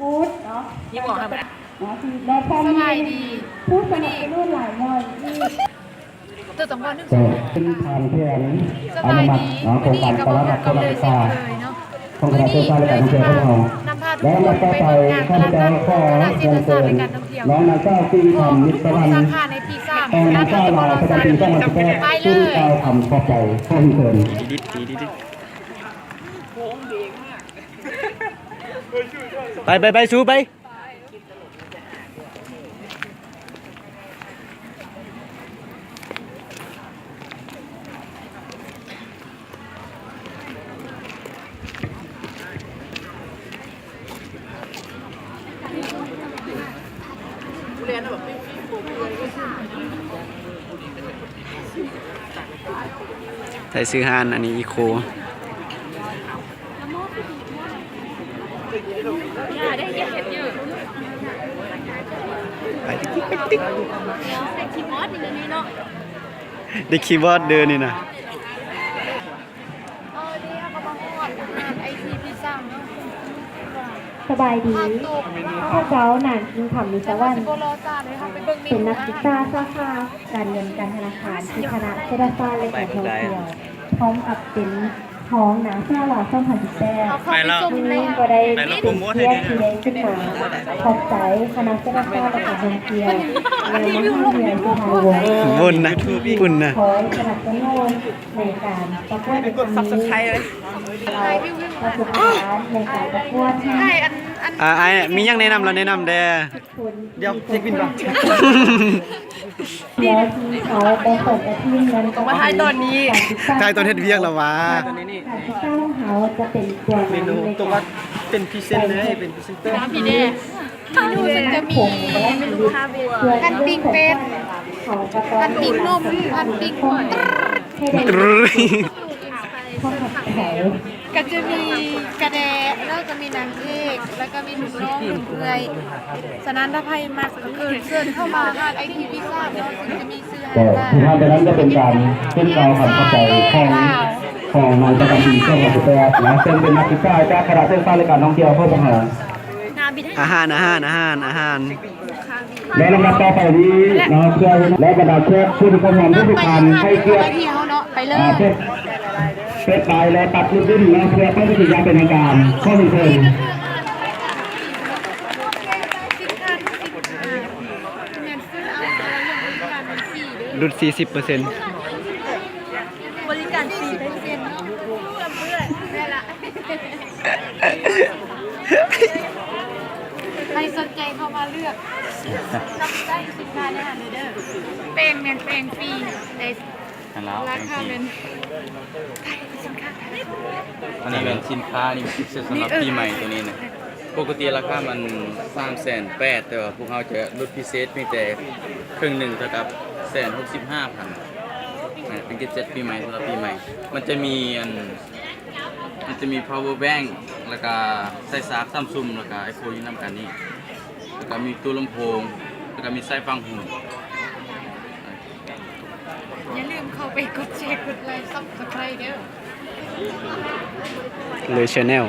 ບູດເນາະ ນີ້ບອກໃຫ້ມັນ ເນາະ ທີ່ໄດ້ພ້ອມມີຜູ້ສະໜັບສະໜູນຫຼາຍໜ່ວຍທີ່ ເຈົ້າຕ້ອງວ່າໜຶ່ງ ກໍເປັນຜ່ານແຜນອະນຸມັດເນາະ ຂອງການປະລະດັບຂອງນັກສຶກສາຂອງຄະນະສຶກສາ ແລະ ການທ່ອງທ່ຽວຂອງເຮົາ ແລະ ລຳດັບຕໍ່ໄປ ຂ້າພະເຈົ້າຂໍຮຽນເຊີນ ນ້ອງນາງສາວ ສິລິຄຳ ມິດສະຫວັນ ສາຂາໃນປີສາມ ແຕ່ງນາງສາວລາວປະຈຳປີສອງພັນສິບແປດ ຂຶ້ນກ່າວຄຳຂອບໃຈ. ຂໍຮຽນເຊີນ. ໄປ ໄປ ໄປ ສູ ໄປ. ໃສ່ຊື່ຮ້ານອັນນີ້ ອີໂຄ ໄປຕິກ ໄປຕິກ ໄດ້ຄີບອດເດີນີ້ນະ. ສະບາຍດີ ຂ້າພະເຈົ້າ ນາງ ກິ່ງຄຳ ມິດສະຫວັນ ເປັນນັກສຶກສາສາຂາການເງິນການທະນາຄານ ທີ່ຄະນະເສດຖະສາດ ແລະ ການທ່ອງທ່ຽວ ພ້ອມກັບເປັນຮອງນາງສາວລາວສອງພັນສິບແປດ ມື້ນີ້ກໍໄດ້ເປັນກຽດທີ່ໄດ້ຂຶ້ນມາຂອບໃຈຄະນະເສດຖະສາດ ແລະ ການທ່ອງທ່ຽວ ມະຫາວິທະຍາໄລສຸພານຸວົງ ພຸ້ນນະ ພຸ້ນນະ ຂໍສະໜັບສະໜູນ ໃນການປະກວດໃນຄັ້ງນີ້ ປະສົບການໃນການປະກວດ ອ່າ ອ້າຍ ມີຫຍັງແນະນຳລະແນະນຳແດ່. ດຽວ ເຊັກບິນກ່ອນ. ມາຖ່າຍຕອນນີ້ ຖ່າຍຕອນເຮັດວຽກລະຫວາ. ເມນູຕົວວ່າເປັນພຣີເຊັນເລີຍ ເປັນພຣີເຊັນເຕີ. ເມນູເຊິ່ງຈະມີ ພັນປີ້ງເປັດ ພັນປີ້ງນົກ ພັນປີ້ງ ກໍຈະມີກະແດະ ແລ້ວກໍມີນາງເອກ ແລ້ວກໍມີລຸ້ນນ້ອງລຸ້ນເອື້ອຍ. ສະນັ້ນ ຖ້າໃຜມັກກໍເຊີນເຂົ້າມາຮ້ານໄອທີພິຊາເນາະ ເຊິ່ງຈະມີຊື່ຮ້ານວ່າ ກໍທີ່ຜ່ານໄປນັ້ນກໍເປັນການຂຶ້ນກ່າວຄຳຂອບໃຈຂອງ ຂອງນາງປະຈຳປີສອງພັນສິບແປດເນາະ ເຊິ່ງເປັນນັກສຶກສາຈາກຄະນະສຶກສາ ແລະ ການທ່ອງທ່ຽວ ເພື່ອພວກເຮົາ. ອາຫານ ອາຫານ ອາຫານ ອາຫານ. ແລະ ລຳດັບຕໍ່ໄປນີ້ເນາະ ເພື່ອ ແລະ ບັນດາແຂກຜູ້ທີ່ເຂົ້າຮ່ວມທຸກໆທ່ານ ໃຫ້ກຽດ ເນາະ ໄປເລີຍ ອ່າ ເປີດ ເປີດປ້າຍ ແລະ ປັບລຸ້ນເນາະ ເພື່ອເປີດພິທີຢ່າງເປັນທາງການ. ຂໍຮຽນເຊີນ. ຫຼຸດສີ່ສິບເປີເຊັນ ບໍລິການຟຣີ. ໃຜສົນໃຈເຂົ້າມາເລືອກຈັບຈ່າຍສິນຄ້າແນະເດີ. ແປ້ງແມ່ນແປ້ງຟຣີ ແຕ່ລາຄາແມ່ນ ອັນນີ້ແມ່ນສິນຄ້ານີ້ພິເສດສຳລັບປີໃໝ່ໂຕນີ້ນະ. ປົກກະຕິລາຄາມັນສາມແສນແປດ ແຕ່ວ່າພວກເຮົາຈະຫຼຸດພິເສດພຽງແຕ່ເຄິ່ງໜຶ່ງ ເທົ່າກັບແສນຫົກສິບຫ້າພັນ ເປັນກິບເຊັດປີໃໝ່ ສຳລັບປີໃໝ່. ມັນຈະມີອັນ ມັນຈະມີພາວເວີແບັງ ແລ້ວກະສາຍຊາກສາມຊຸມ ແລ້ວກະໄອໂຟນຢູ່ນຳກັນນີ້ ແລ້ວກະມີຕູ້ລຳໂພງ ແລ້ວກະມີສາຍຟັງຫູ. ຢ່າລືມເຂົ້າໄປກົດແຊ ກົດໄລ ຊັບສະໄຄຣເດີ. ເລີຍແຊນແນວ.